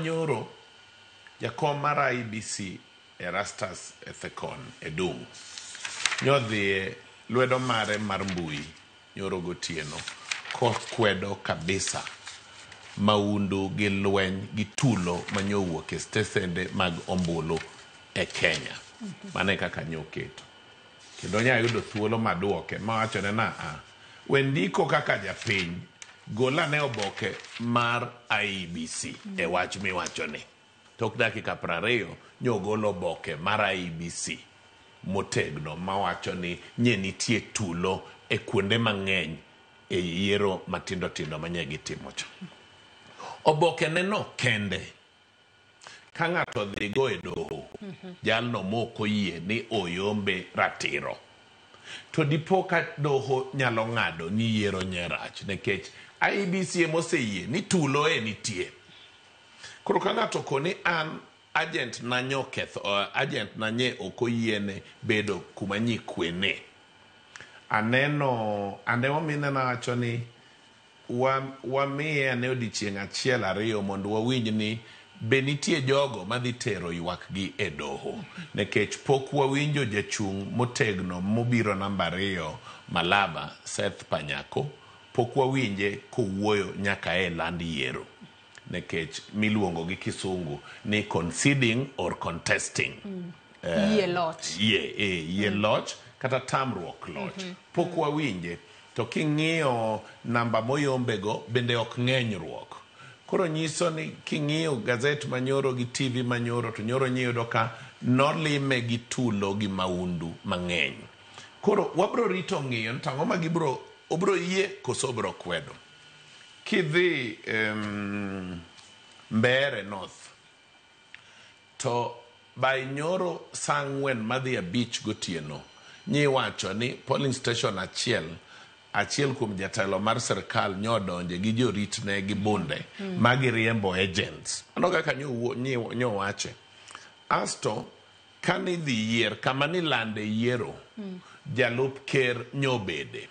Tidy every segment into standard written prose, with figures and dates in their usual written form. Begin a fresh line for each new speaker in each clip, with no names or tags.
manyoro jakom mar IEBC Erastus Ethekon Edung nyodhiye lwedo mare mar mbui nyoro gotieno kokwedo kabisa maundu gi lweny gi tulo manyowuok e stesende mag ombulu e Kenya. Mano e kaka nyoketo. Kendo nya yudo thuolo maduoke mawachone na a we ndiko kaka japiny gol ane oboke mar IEBC e wach miwachoni. Tok dakika 20 nyogol oboke mar IEBC motegno mawacho ni nye nitie tulo e kuonde mang'eny e yiero matindo tindo manye gitimo cha. Oboke ne no kende ka ng'ato dhi go e doho jalno mok oyie ni oyombe ratiro to dipo ka doho nyalo ng'ado ni yiero nye rach nikech IEBC emoseyie ni tulo e nitie. Koro ka ng'ato koni an agent na nyoketho agent na nye ok oyiene bedo kuma nyikwene. Aneno ande momineno awacho ni wamiye ane odiechieng' achiel ariyo mondo wawinj ni be nitie jogo madhi tero ywakgi e doho nikech pok wawinjo jachung' motegno mobiro namba 2 Malava Seth Panyako pok wawinje kowuoyo nyaka e land yiero nikech miluongo gi kisungu ni conceding or contesting.
Yie loch.
Yie loch kata tamruok loch. Pok wawinje to king'iyo namba moyombego bende ok ng'enyruok. Koro nyiso ni king'iyo gazet manyoro gi TV manyoro to nyoro nyiyudo ka nolime gi tulo gi maundu mang'eny. Koro wabro rito ng'iyo ni to ang'o ma gibro obro yie koso obro kwedo. Kidhi Mbeere North to by nyoro saa 4 madhi 5 gotieno nyiwacho ni polling station achiel achiel kuom jatelo mar sirkal nyodonje gi joritne gi bunde magiriembo agents. Mano kaka nyowache. Asto kanidhi yier kama nilande yiero jalup ker nyobede.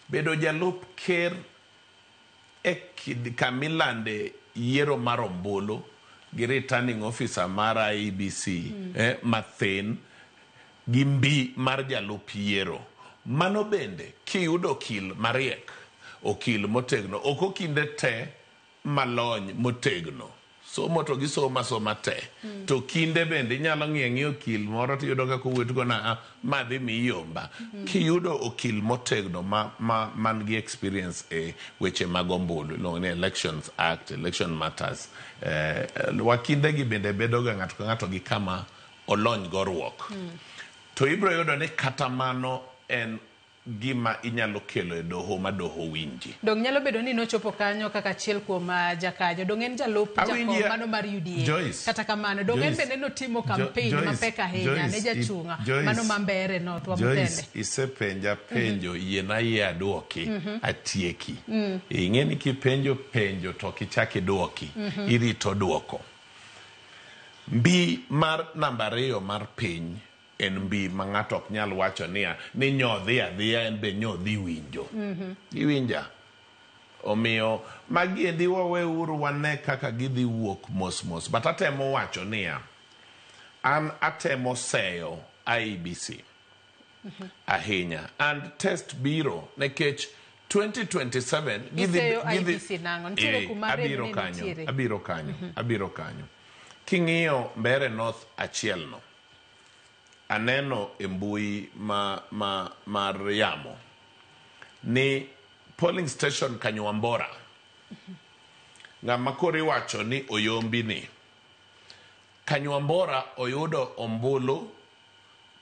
Bedo jalup ker e kamilande yiero mar ombulu gi returning officer mar IEBC mathin gi mbi mar jalup yiero. Mano bende kiyudo okil mariek, okil motegno, ok okinde te malony motegno. Somo to gisomo asoma te. To kinde bende inyalo ng'iyo ang'iya okil moro tiyudo kaka owuotgo go na ma dhi miyi yomba. Kiyudo okil motegno man gi experience e weche mag ombulu, iluongo ni Elections Act, Election Matters. Wakinde gi bende bedo ga ng'ato ka ng'ato gi kama olony go ruok. To ibiro yudo ni kata mano en gima inyalo kelo e doho ma doho winji.
Dong nyalo bedo ni nochopo kanyo kaka achiel kuom jakanyo. Dong en jalup jakom mano mar UDA.
Joyce,
Kata kamano, dong en bende notimo campaign mapek ahinya ne jachung' mano ma Mbeere North wa
Joyce, Mutende. Isepenja penjo, yiena yie aduoki, atieki. Ing'e ni kipenjo penjo to ok ichak iduoki, irito duoko. Mbi mar namba 2 mar piny en mbi ma ng'ato ok nyal wacho niya ni nyodhi adhiya en be nyodhi winjo. Iwinja? Omiyo magi endi waweuru wane kaka gidhi wuok mos mos. But atemo wacho niya, an atemo seyo IEBC ahinya. And test biro nikech 2027
gidhi Iseyo IEBC nang'o? Nitiere kuma rem
abiro
ne
kanyo,
nitiere.
abiro kanyo, abiro kanyo. King'iyo Mbeere North achiel no, aneno e mbui mar yamo ni polling station Kanyuambora ng'ama koro iwacho ni oyombi ni Kanyuambora oyudo ombulu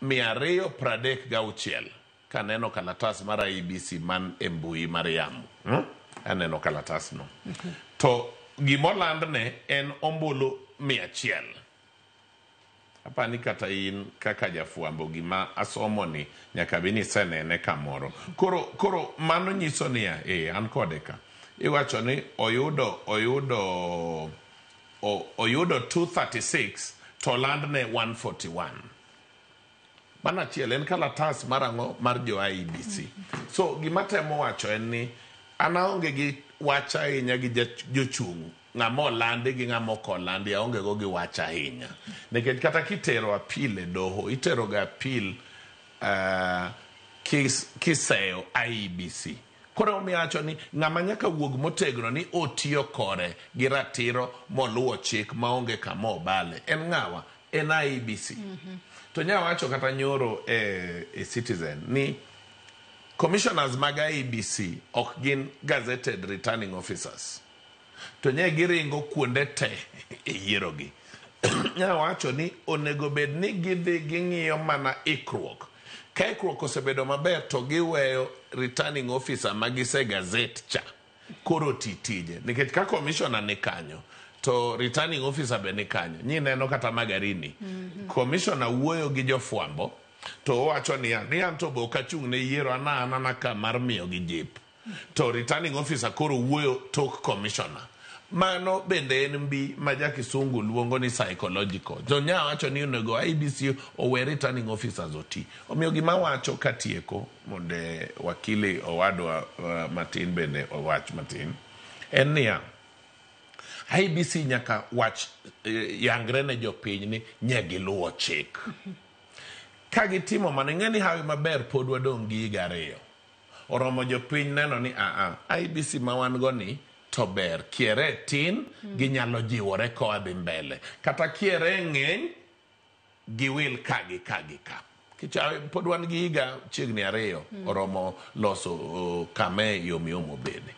236 kaneno kalatas mar IEBC man e mbui mar yamo. Aneno kalatas no. To gimolandne en ombulu 100. Apani kata in kaka jafwambo gima asomo ni nyaka bed ni isenene kamoro. Koro mano nyiso niya, an kode ka. Iwacho ni oyudo 236 to olandne 141. Mano achiel en kalatas mar ang'o mar jo IEBC. So gima temo wacho en ni an aonge gi wach ahinya gi jochung' Ng'ama olandi gi ng'ama ok olandi aonge go gi wach ahinya. Nikech kata kitero appeal e doho, itero ga appeal kiseyo IEBC. Koro omiyo awacho ni ng'ama nyaka wuog motegno ni otiyo kore gi ratiro moluwo chik maonge kama obale en ng'awa? En IEBC. To nya wacho kata nyoro e Citizen ni commissioners mag IEBC ok gin gazetted returning officers. To nye giringo kuonde te e yiero gi. Nya wacho ni onego bed ni gidhi ging'iyo mana ikruok. Ka ikruok osebedo maber to giweyo returning officer ma gise gazette cha koro ti tije. Nikech ka commissioner ni kanyo to returning officer be ni kanyo. Nyineno kata Magarini. Commissioner wuoyo gi jofwambo to owacho niya ni an to be ok achung' ne yiero an anana ka mar miyo gi jip. To returning officer koro wuoyo tok commissioner. Mano bende en mbi ma ja kisungu luongo ni psychological. To nya wacho ni onego IEBC owe returning officers oti. Omiyo gima wacho katieko mondo wakili owadwa matin bende owach matin en niya IEBC nyaka wach yangre ne jopiny ni nye giluwo chik. Ka gitimo mano ing'e ni hawi maber pod wadong' gi higa 2. Oromo jopiny neno ni aa IEBC ma wan go ni to ber kiere tin ginyalo jiwore koa dhi mbele kata kiere ng'eny giwil ka gi ka gi ka. Kicha pod wan gi higa chiegni 2 oromo loso kame yom yom obede.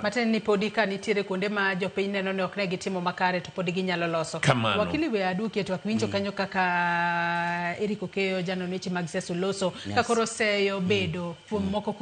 Matiende ni podi ka nitiere kuonde ma jopiny neno ni ok ne gitimo makare to podi ginyalo loso.
Kamano.
Wakili we aduoki e twak winjo kanyo kaka Eric Okeyo janon weche mag siasa loso ka koro seyo bedo kuom moko.